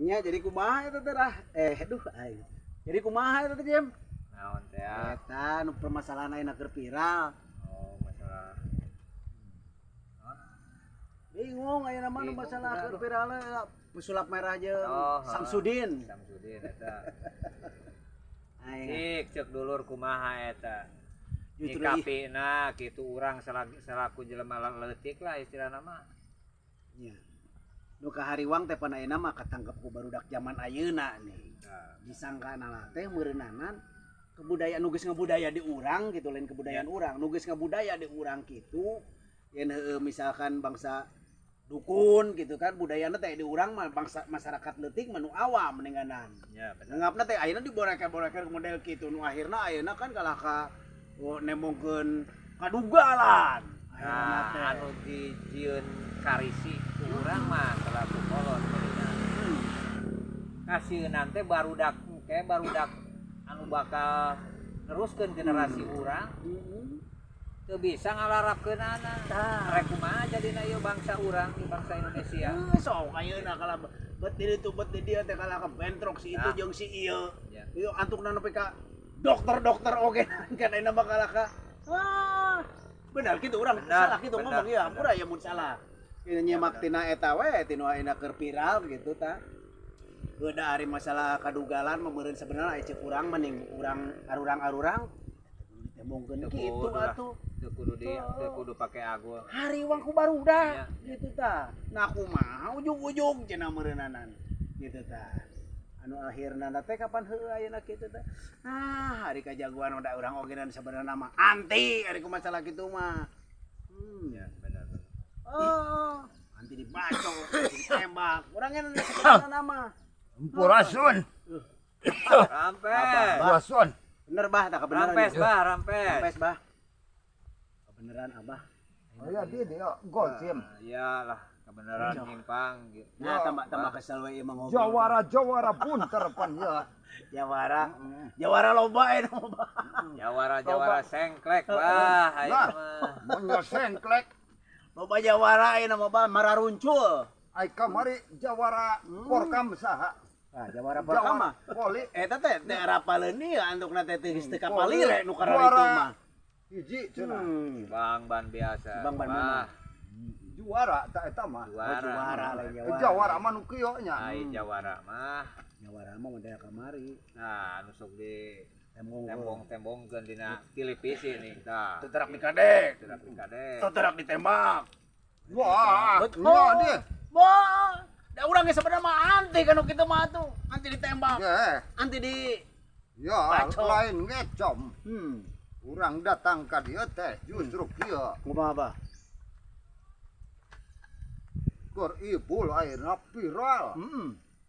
Nya, jadi kumaha eta teh, rah? Eh, aduh aing. Jadi kumaha eta teh, Jem? Naon teh ya? Eta nu permasalahan ayeuna keur viral. Oh, masalah. Bingung ayeuna mah nu Bingung, masalah bener. keur viral pesulap merah jeung Oh, Samsudin. Samsudin eta. Aing Cik, cek dulur kumaha eta? Justru Nyikapina kitu urang selaku jelema leutik lah istilahna mah. Nya. Nu kahariwang teh pan ayeuna mah katangkep ku barudak zaman ayeuna nih. Nah, Disangka teh meureunnanan kebudayaan nu geus ngabudaya di urang gitu, lain kebudayaan urang, nu geus ngabudaya di urang gitu. Yen heueuh misalkan bangsa dukun gitu kan, budayana teh di urang mah bangsa masyarakat leutik mah nu awam ninganan. Ya bener. Nganggapna teh ayeuna diboreker-boreker model kitu, nu akhirna ayeuna kan kalah ka, oh, nembongkeun kadugalan. Akhirna Nah, teh. Anu dijieun karisi ku urang mah selaku kolot jadina. Kasieun teh barudak, kayak barudak anu bakal neruskeun generasi urang teu bisa ngalarapkeunana. Tah. Rek kumaha jadina ieu bangsa urang di bangsa Indonesia? Eh, sok ayeuna kalah bet di ditu, bet di dieu teh kalah ka bentrok si itu jeung si ieu. Ieu antukna nepi ka dokter-dokter oge kan ayeuna mah kalah ka, ah, benar gitu urang Benar, salah gitu benar, ngomong ya, benar. Ampura ya mun salah. Ieu nyimak tina eta we, tina ayeuna keur viral gitu tah. Udah ari masalah kadugalan mah meureun sebenarnya aya ceuk urang mending urang arurang-arurang ditembongkeun Teu kitu kudu lah. atuh. Teu kudu pake agul. Hariwang ku barudak gitu tah. Nah, kumaha ujug-ujug cenah meureunanan gitu tah. Anu akhirna teh kapan heueuh ayeuna kitu teh. Ah, hari kajagoan udah urang oge dan sebenarnya mah anti ari ku masalah kitu mah. Ya, benar benar. Oh, anti dibacok, anti ditembak. Urang nya sebenarnya mah. Sampurasun. Rampes. Abah. Sampurasun. Bener, Bah, tak kebenaran. Rampes, Bah, rampes. Rampes, Bah. Kebenaran, Abah. Aya di dia gol tim. Nah, iyalah, kebenaran nyimpang gitu. Nah, tambah tambah kesel we ieu mah ngobrol. Jawara jawara pun terepan ya. Jawara. Jawara loba eta mah, Bah. Jawara jawara sengklek, Bah, ayeuna Lah. mah. Mun sengklek. Loba jawara ayeuna mah, Bah, mararuncul. Ai kamari jawara porkam saha? Nah, jawara pertama. Poli. Eta teh teh rapaleun ieu antukna teh geus teu kapalire nu kararitu Juara mah. hiji cenah. Bang ban biasa. Bang Ban Bah, mah. Juara tak eta mah. Oh, Juara. juara lain jawara. Jawara mah nu kieu nya. Ai jawara mah. Jawara mah model kamari. Nah, anu sok di Tembong. tembong-tembongkeun dina televisi nih. Tah, Teterak dikadek. terak dikadek. Teterak ditembak. Wah, Betul. nya dia. Wah, da urang ge sebenarnya mah anti kan kitu mah tuh. Anti ditembak. Ye, Anti di ya Bacok. Lain ngecom. Urang datang ka dieu teh justru kieu. Kumaha, Bah? Keur ibul ayeuna viral.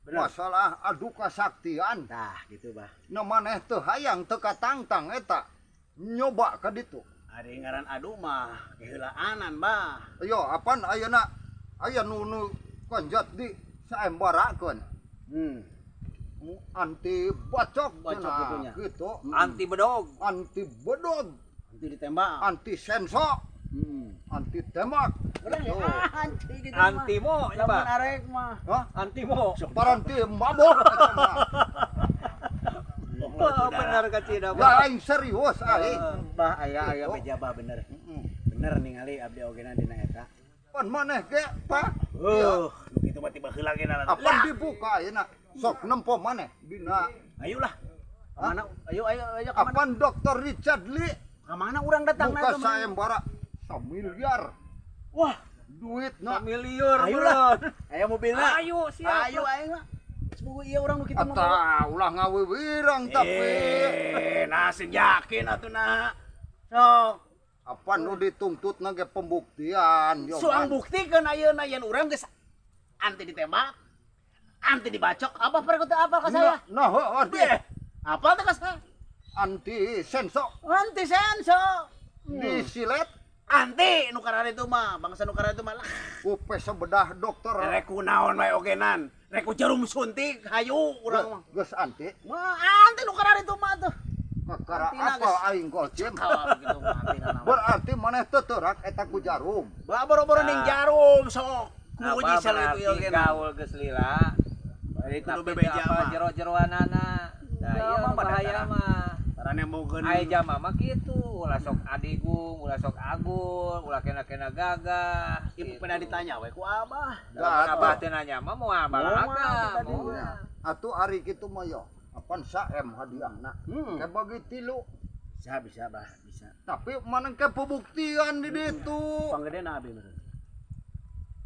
Bener. Masalah adu kasaktian. Tah, gitu, Bah. Nu maneh teu hayang teu katangtang eta. Nyoba ka ditu. Ari ngaran adu mah keheulaanan, Bah. Ayo, apan ayeuna aya nu nu konjot di saembarakeun. Anti bacok Bacok cenah, gitunya. gitu. Anti bedog. Anti bedog, Anti ditembak. Anti senso, anti tembak. Urang Gitu. ya anti gitu mah. Antimo nya, Lamun Bah. arek mah. Hah? Antimo. Paranti mabok eta mah. Oh, bener kacida, Ya Bah. aing serius aing. Bah, aya aya Gitu. beja, Bah, bener. Bener ningali abdi ogena dina eta. Pan maneh ge, Pak. Nu kitu mah tiba heula ge. Apan dibuka ayeuna? Sok nempo maneh dina Ayolah. Kamana? Ayo, ayo, ayo ka mana? apan Dr. Richard Lee Ka mana urang datang? buka sayembara samiliar Wah, duitna. Miliur. Ayolah. Ayo mobilna. Ayo, siap. Ayo aing mah. Sepugu ieu urang nu kitu mah. Atah ulah ngawiwirang tapi Eh, nah sing yakin atuh nah. Sok, apan nu dituntutna ge pembuktian yo. Suang Man. buktikeun ayeuna yen urang geus anti ditembak, anti dibacok, apa perkara teu apal ka saya? Nah, heueuh Beh, deh. apal teh ka saya? Anti senso. Anti senso. Disilet. Anti nu kararitu mah, bangsa nu kararitu mah lah. Upe sebedah dokter. Rek ku naon wae ogenan, rek ku jarum suntik hayu urang mah. Geus anti. Mah anti nu kararitu mah tuh. Kakara Antina apa geus. Aing golcim. Kalau begitu mah antina nama. Berarti maneh teu teurak eta ku jarum. Ba boro-boro ning Nah. jarum sok. Ku Apa uji salah itu berarti ogenan. gaul geus lila. Ari kudu Tapi teu bebeja apal mah. jero-jeroanana. Nah, Ya, iya mah nu bahaya pada mah. Tara nembokeun. Aya jama mah kitu, ulah sok adigung, ulah sok agul, ulah kena-kena gagah. Ibu gitu. pernah ditanya we ku abah. Da, Abah teh nanya mah moal Moal balaga. tadi. Moal. Atuh ari kitu mah yo. Apan saem hadiahna. Ke bagi tilu. Bisa bisa bah, bisa. Tapi mana ke pembuktian di ditu. Panggedena abi meureun.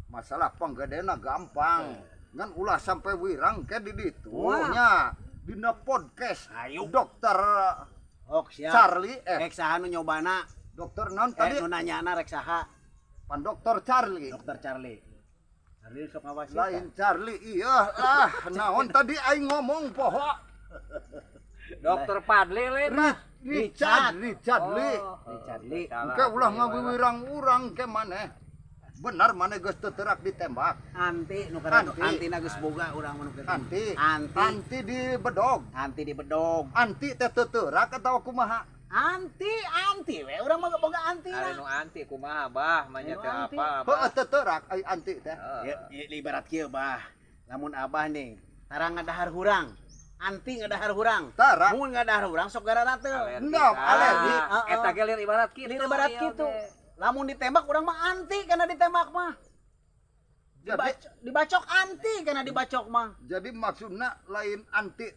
Masalah panggedena gampang. Ngan ulah sampai wirang ke di ditu Wah. nya. Dina podcast Ayo. Dokter Ok, siap. Charlie Rek saha nu nyobana? Dokter non tadi Nu nanyana rek saha? Pan Dokter Charlie. Dokter Charlie. Charlie sok ngawasi. Lain Charlie iya lah naon tadi aing ngomong poho. Dokter Padli lain mah. Richard Richard Lee. Oh, Richard Lee. salah. Ke ulah ngawiwirang urang ke maneh. Benar maneh geus teu terak ditembak. Anti nu karena Anti. anti na geus boga urang mah nu kitu. Anti. Anti. Anti di bedog. Anti di bedog. Anti teh teu teurak atawa kumaha? Anti anti we urang mah boga anti Ari nu na. anti kumaha bah, manya Nu teu anti. apa Heueuh abah. teu teurak ai anti teh. Heeh. Ya, ya, ibarat kieu bah. Lamun abah nih tara ngadahar hurang. Anti ngadahar hurang. Tara. Mun ngadahar hurang sok gara teu. Alergi. Endap, Ah, alergi. Heeh. Eta ge lir ibarat kitu. Lir ibarat iya kitu. oge. Lamun ditembak urang mah anti karena ditembak mah. Jadi Dibacok anti karena dibacok mah. jadi maksudna lain anti.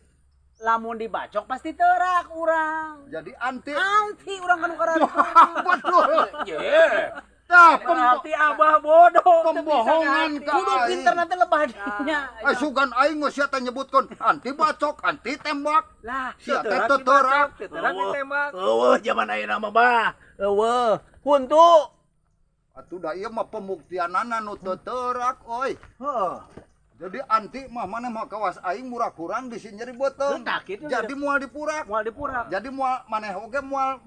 Lamun dibacok pasti terak urang. Jadi anti. Anti urang kan karena Betul. Ye. Tah Berarti abah bodoh. Teu bisa pembohongan ngerti. ka Kudu aing. pinter nanti lebah dinya. Ai sugan aing geus sia teh nyebutkeun anti bacok, anti tembak. Lah, Sia teh teu teu teurak. teu terak ditembak. Eueuh zaman ayeuna mah bah. Eueuh, huntu. Atuh da ieu mah pembuktianana nu teu teurak euy. Heeh. Jadi anti mah maneh mah kawas aing murah kurang bisi nyeri beuteung. Tah, kitu. Jadi moal dipurak. Moal dipurak. Jadi moal maneh oge moal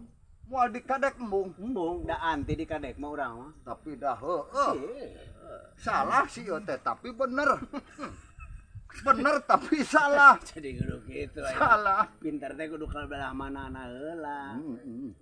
moal dikadek embung. Embung da anti dikadek mah urang mah. Tapi dah heueuh. Salah sih ieu teh tapi bener. Bener tapi salah. Jadi kudu kitu aya. Salah. Pinter teh kudu ka belah mana heula. Hmm.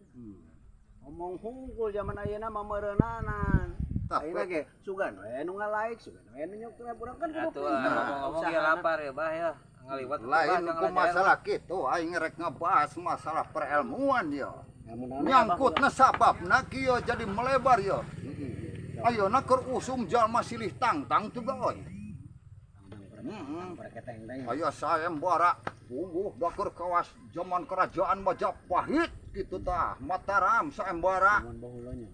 Ngomong hungkul zaman ayeuna mah meureunanan. Tapi- Ayeuna ge sugan we nu nga-like, sugan we nu nyubscribe urang kan kudu Atuh pinter. ngomong-ngomong ge Usahana. lapar ya bah ya. Ngaliwat Lain ku masalah kitu aing rek ngebahas masalah perelmuan ya. Lamun naon, Nyangkutna sababna kieu jadi melebar ya. Heeh. Ayeuna keur usum jalma silih tangtang teu euy. Heeh. Teng-teng. Aya sayembara puguh da keur kawas zaman kerajaan Majapahit kitu tah Mataram sayembara. Mun baheulanya.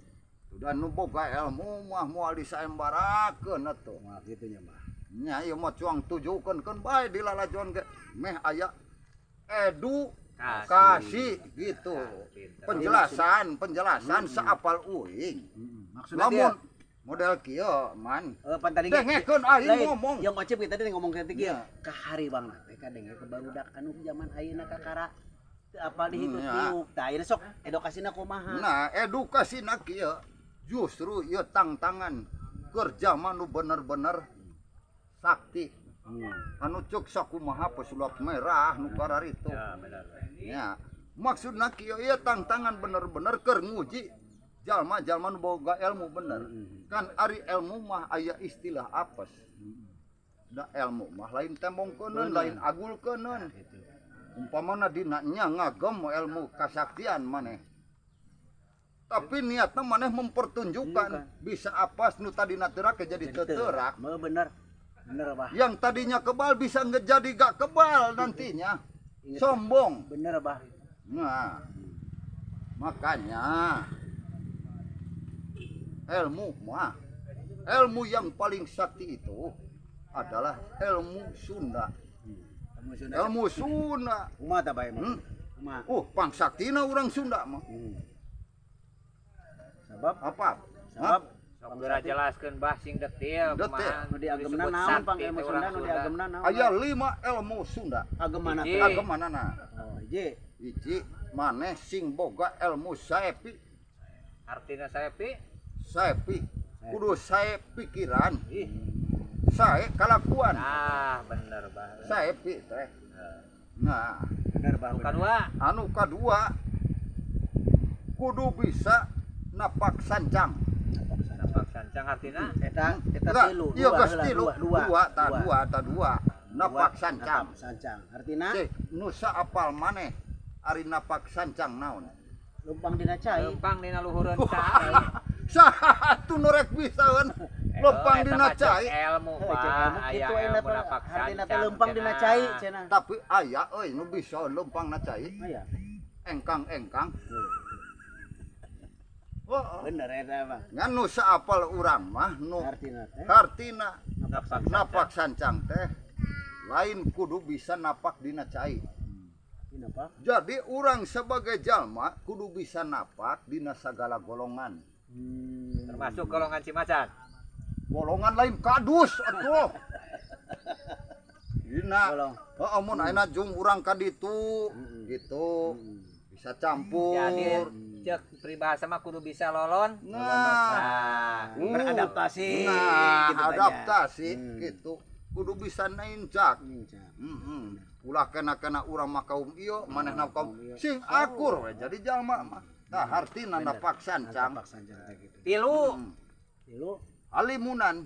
Dan nu boga ilmu mah moal disayembarakeun atuh. Moal kitu nya mah. Nya ieu mah cuang tujukeun keun bae dilalajon ge meh aya edukasi gitu. Pinter. Penjelasan, penjelasan saapal uing. Maksudna dia Lamun model kieu man. Pan tadi ge- Dengekeun aing Lain, ngomong. Yang Ocip kita tadi ngomong tadi kieu. Iya. Ka hari bang teh kadenge ke barudak anu zaman ayeuna kakara teu apal dihitung Ya. tiuk. Tah ayeuna sok edukasina kumaha? Nah, edukasina kieu justru ieu tangtangan keur zaman nu bener-bener sakti. Anu cek sakumaha pesulap merah nu kararitu. Ya benar. Ya, maksudna kieu ieu tangtangan bener-bener keur nguji jalma-jalma nu boga ilmu bener. Kan ari ilmu mah aya istilah apes. Da ilmu mah lain tembongkeuneun, lain agulkeuneun. Gitu. Umpamana dina nya ngagem ilmu kasaktian maneh. Tapi niatna maneh mempertunjukkan bisa apes nu tadina teurak jadi teu teurak. Meuh bener. Bener bah. Yang tadinya kebal bisa ngejadi gak kebal nantinya. Ingat. Sombong. Bener bah. Nah, makanya ilmu mah ilmu yang paling sakti itu adalah ilmu Sunda. Ilmu Sunda. Ilmu Sunda. Kumaha tah bae mah? Kumaha? Pangsaktina urang Sunda mah. Sabab Apa? sabab Sok geura jelaskeun bah sing detil Detil. kumaha. nu diagemna Disebut naon sakti pang teh ilmu urang Sunda nu diagemna naon? Aya lima ilmu Sunda. Agemana Hiji. teh? Agemanana. Oh, hiji. Hiji maneh sing boga ilmu saepi, Artina saepi? Saepi. Kudu sae pikiran, Ih. sae kalakuan. Nah, bener bah. Saepi teh. Nah, Bener bah. Nu Bener. kadua, anu kadua kudu bisa napak sancang. napak sancang artina Eta eta Enggak, tilu, iya dua geus heula, tilu, dua, dua, ta dua, ta dua. Napak sancang. Napak sancang. Artina Cek nu saapal maneh ari napak sancang naon? Leumpang dina cai. Leumpang dina luhureun cai. Saha atuh nu rek bisaeun leumpang Eta dina mah cek cai? Ilmu Heuh, cek bah, ilmu aya kitu ilmu ayeuna teh napak hartina teh sancang leumpang dina cenah. Cai cenah. Tapi aya euy nu bisa leumpang na cai. Aya. Engkang-engkang. Heeh. Bener eta mah. Ngan nu saapal urang mah nu Hartina teh hartina Napak sancang. Napak sancang teh lain kudu bisa napak dina cai. Dina apa? Jadi urang sebagai jalma kudu bisa napak dina sagala golongan. Termasuk golongan Cimacan. Golongan lain kadus atuh. Dina Golong. heeh, mun ayeuna jung urang ka ditu gitu bisa campur. Jadi cek peribahasa mah kudu bisa lolon. Nah, Nah, Beradaptasi Nah, gitu tanya. adaptasi gitu. Kudu bisa nincak. Nincak. Heeh. Ulah kena-kena urang mah kaum ieu, manehna kaum sing akur we jadi jalma mah. Tah hartina napak sancang. Napak sancang teh gitu. Tilu. Tilu. Halimunan.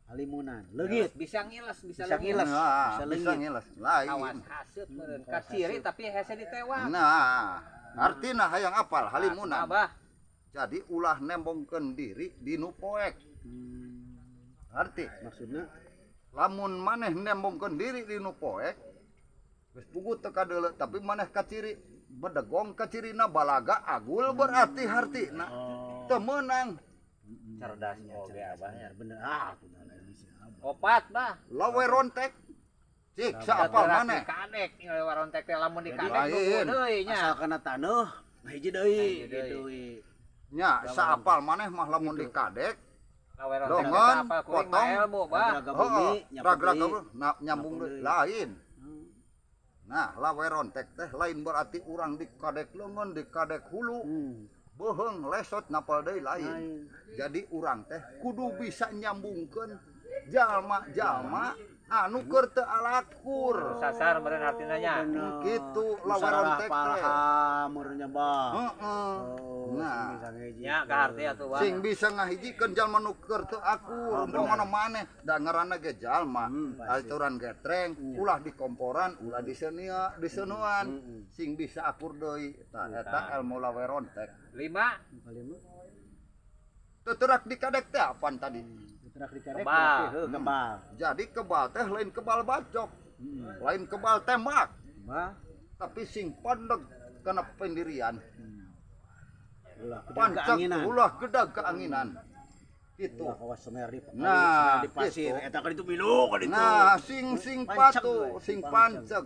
Halimunan. Leungit. Bisa ngiles, bisa, Bisa leungit. ngiles. Nah, Bisa bisa leungit. ngiles. Lain. Kawas haseup meureun. Kaciri tapi hese ditewak. Nah, artina hayang apal halimunan. Abah. Jadi ulah nembongkeun diri di nu poek. Arti Maksudna lamun maneh nembongkeun diri di nu poek geus puguh teu kadeuleu, tapi maneh kaciri bedegong, kacirina balaga agul, berarti hartina teu meunang. Cerdas oge abahnya. Bener, bener. Ah, kudu lain bisa. Opat, bah. Lawe rontek, cik saapal Teterak maneh. Dikadek lawe rontek teh lamun dikadek Lain. nuhun deui nya. Asal kana taneuh, hiji deui Hiji deui. gitu we. Nya saapal maneh mah lamun dikadek Lawe rontek teh Longan, saapal kuring mah potong. ilmu, bah. Raga bumi, heeh, nyambung raga deui. nah, nyambung deui lain. Nah, lawe rontek teh lain berarti urang dikadek leungeun, dikadek hulu, beuheung lesot napal deui, lain. Lain. Jadi urang teh kudu bisa nyambungkeun jalma-jalma anu keur teu alakur. Sasar meureun artina nya. Gitu lawe Salah rontek teh. paham meureun bah. Heeh. Oh, Nah. sing bisa ngehiji. Nya kaharti atuh, bah. Sing bisa ngahijikeun jalma nu keur teu akur, umpamana maneh da ngaranna ge jalma, aturan getreng, ulah dikomporan, ulah disenia, diseunuan. Sing bisa akur deui, tah eta ilmu lawe rontek. Lima. Kalima. Teterak dikadek teh apaan tadi? Teterak dikadek Kebal. berarti heuh kebal. Jadi kebal teh lain kebal bacok, lain kebal tembak, Bah, tapi sing pandeg kana pendirian. Ulah gedag Panceg keanginan. ulah gedag keanginan. Gitu. Ulah kawas semer di Nah, semer di pasir. gitu. Eta kan itu milu kan itu. Nah, sing sing Panceg patuh, we, sing panceg. panceg.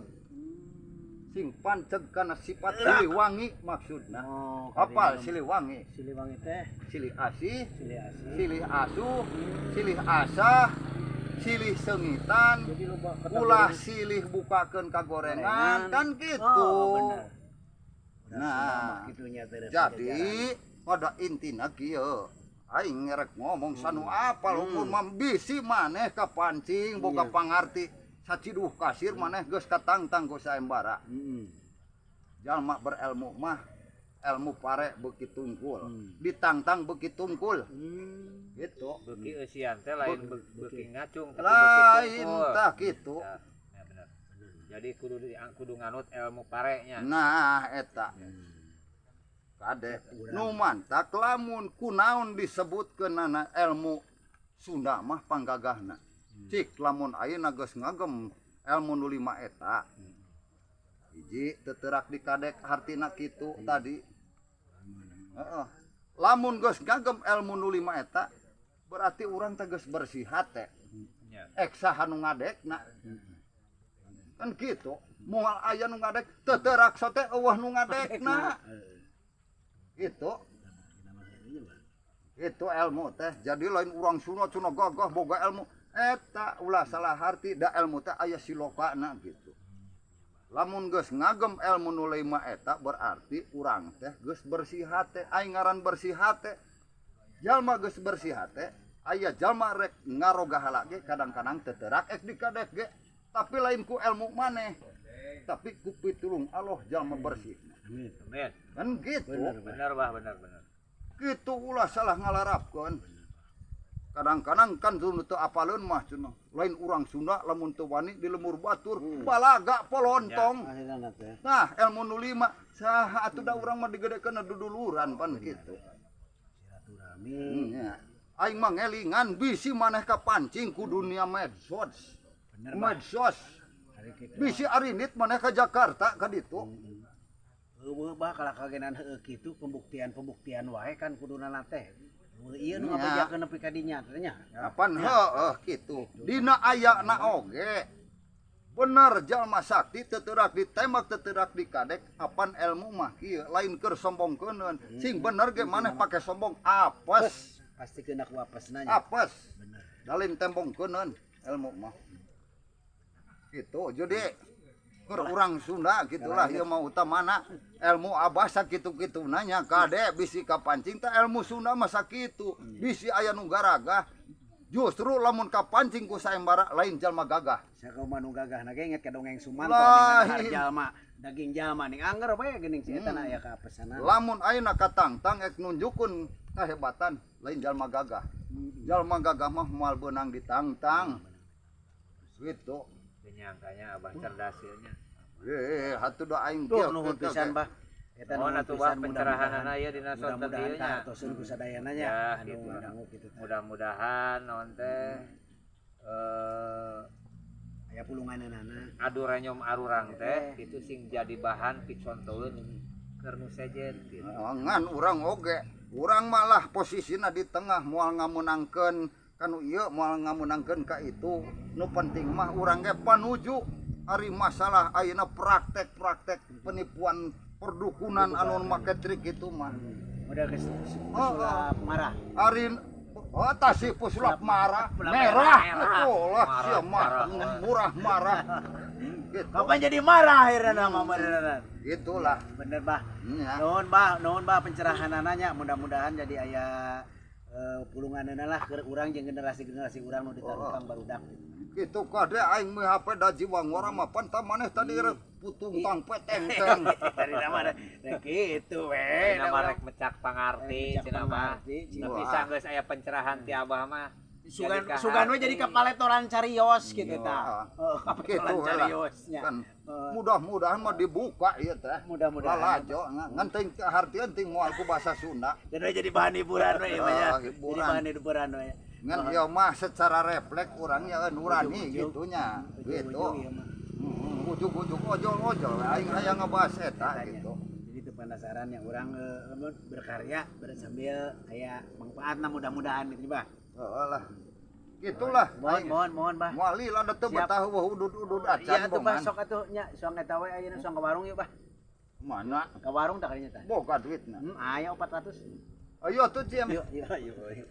Sing panceg kana sifat Siliwangi maksudna. Oh, Apal Siliwangi? Siliwangi teh Silih asih, silih asih. silih asuh, silih asah, silih seungitan, Jadi loba kategori. Ulah silih bukakeun kagorengan Gorengan. kan gitu. Oh, bener. Nah, Gitunya teh. jadi pada intina kieu aing ngerek ngomong sanu apal ukur mah bisi maneh kapancing boga pangarti saciduh kasir maneh geus katangtang ku saembara. Heeh. Jalma berilmu mah ilmu pare beuki tungkul, ditangtang beuki tungkul gitu. Beuki eusian teh lain beuki ngacung tapi beuki Lain tungkul. tah gitu. Ya, ya bener. Jadi kudu nganut ilmu parenya. Nah, eta kade nu mantak lamun kunaon disebutkeunana ilmu Sunda mah panggagahna. Cik lamun ayeuna geus ngagem ilmu nu lima eta, hiji teterak dikadek hartina kitu tadi. Heeh, lamun geus ngagem ilmu nu lima eta berarti urang teh geus bersih hate. Nya. Ek saha nu ngadekna kan gitu, moal aya nu ngadek teterak sote eueuh nu ngadekna gitu. Itu ilmu teh jadi lain urang Sunda cuna gagah boga ilmu eta, ulah salah harti, da ilmu teh aya silokana gitu. Lamun geus ngagem ilmu nu lima eta berarti urang teh geus bersih hate. Aing ngaran bersih hate, jalma geus bersih hate, aya jalma rek ngarogahala ge kadang-kadang teterak ek dikadek ge, tapi lain ku ilmu maneh tapi ku pitulung Allah jalma bersih. Amin. Amin. Kan gitu. Bener, bah, bener bener. Gitu, ulah salah ngalarapkeun. Kadang-kadang kan nu teu apaleun mah cenah. Lain urang Sunda lamun teu wani di lembur batur, balaga polontong. Akhirna teh. Nah, ilmu nu lima saha atuh, da urang mah digedekeun duduluran pan kitu. Silaturahmi. Nya. Aing mah ngelingan bisi maneh kapancing ku dunia medsos. Bener, Bah. Medsos. Hari kitu. Bisi arinit maneh ka Jakarta ka ditu. Euweuh, Bah, kalah kagenan heueuh kitu pembuktian-pembuktian wae kan kuduna teh. Euweuh ieu nu Nya. ngabejakeun nepi ka dinya teh nya. Apan heueuh kitu. Dina ayana oge. Bener jalma sakti teu teurak ditembak, teu teurak dikadek, apan ilmu mah kieu lain keur sombongkeuneun. Sing bener ge maneh pake sombong apes. Pasti kena ku apesna nya. Apes. Bener. Dalin tembongkeuneun ilmu mah. Gitu. Jadi keur urang Sunda gitulah ieu mah utamana ilmu Abah sakitu-kitu nanya kade bisi kapancing teh ilmu Sunda mah sakitu. Bisi aya nu garagah, justru lamun kapancing ku sayembara lain jalma gagah. Sakumaha nu gagah na ge inget ka dongeng Sumanto Lain. dengan jalma daging jalma ning anger we geuning si eta na aya kaapesanana. Lamun ayeuna katangtang ek nunjukkeun kahebatan lain jalma gagah. Jalma gagah mah moal beunang ditangtang gitu. Nyangkanya Abah cerdas ieu nya. Eh, hatu da aing Duh, kieu, nuhun kieu, pisan, kieu. Bah. Eta Mohon nuhun atuh, Bah, pisan, pencerahanana ieu dina sonten mudah-mudahan ieu nya. kahartoseun ku sadayana nya. Ya, Anu gitu. ngadangu kitu teh. Mudah-mudahan naon teh Aya pulunganana. Adu renyom arurang teh itu sing jadi bahan picontoeun keur nu sejen gitu. Ngan urang oge, urang malah posisina di tengah, moal ngameunangkeun kanu ieu, moal ngameunangkeun ka itu. Nu penting mah urang ge panuju ari masalah ayeuna praktek-praktek penipuan perdukunan anu make trik itu mah. Udah ke pesulap marah. Ari oh tasih pesulap marah Pesulap merah merah. itu lah Marah, sia mah marah. murah marah gitu. Kapan jadi marah akhirnya nama beneran. Itulah. Bener, Bah. Ya. Nuhun, Bah, nuhun, Bah, pencerahanana. Mudah-mudahan jadi aya pulunganana lah ke urang jeung generasi-generasi urang nu ditarukang barudak. Gitu kade aing mah HP da jiwa ngora mah pan tah maneh tadi rek putung tang peteng teng. Dari nama rek kitu we. Dina mah rek mecak pangarti Mecak cenah mah. pangarti, cenah. Tapi sanggeus aya pencerahan ti Abah mah. Sugan jadi sugan we jadi kapaletoran carios gitu tah. Oh, Gitu kapaletoran we lah. carios nya. Kan mudah-mudahan mah dibuka ieu teh. Mudah-mudahan. Lalajo ngan teuing hartieun ting moal ku bahasa Sunda. Dan we jadi bahan hiburan we mah ya. Ah, Jadi hiburan. bahan hiburan we. Ngan ieu mah secara refleks urangnya nurani Ujug-ujug. gitunya. Gitu. Ujung-ujung ieu mah. Ujug-ujug ojol-ojol aing hayang ngebahas eta Tanya. gitu. Jadi itu penasaran yang orang berkarya sambil kayak manfaatna mudah-mudahan gitu, Bah. Heeh lah. Gitulah. Mohon mohon mohon, Bah. Moal lila da teu Siap. betah eueuh udud-udud acan Iya atuh, Bah, bongan. sok atuh nya suang eta we ayeuna suang ka warung yuk, Bah. Mana? Ka warung tak kadinya tah. Boga duitna. Aya 400. Ayo tuh Ciem. Yuk, yuk, yuk. Yuk.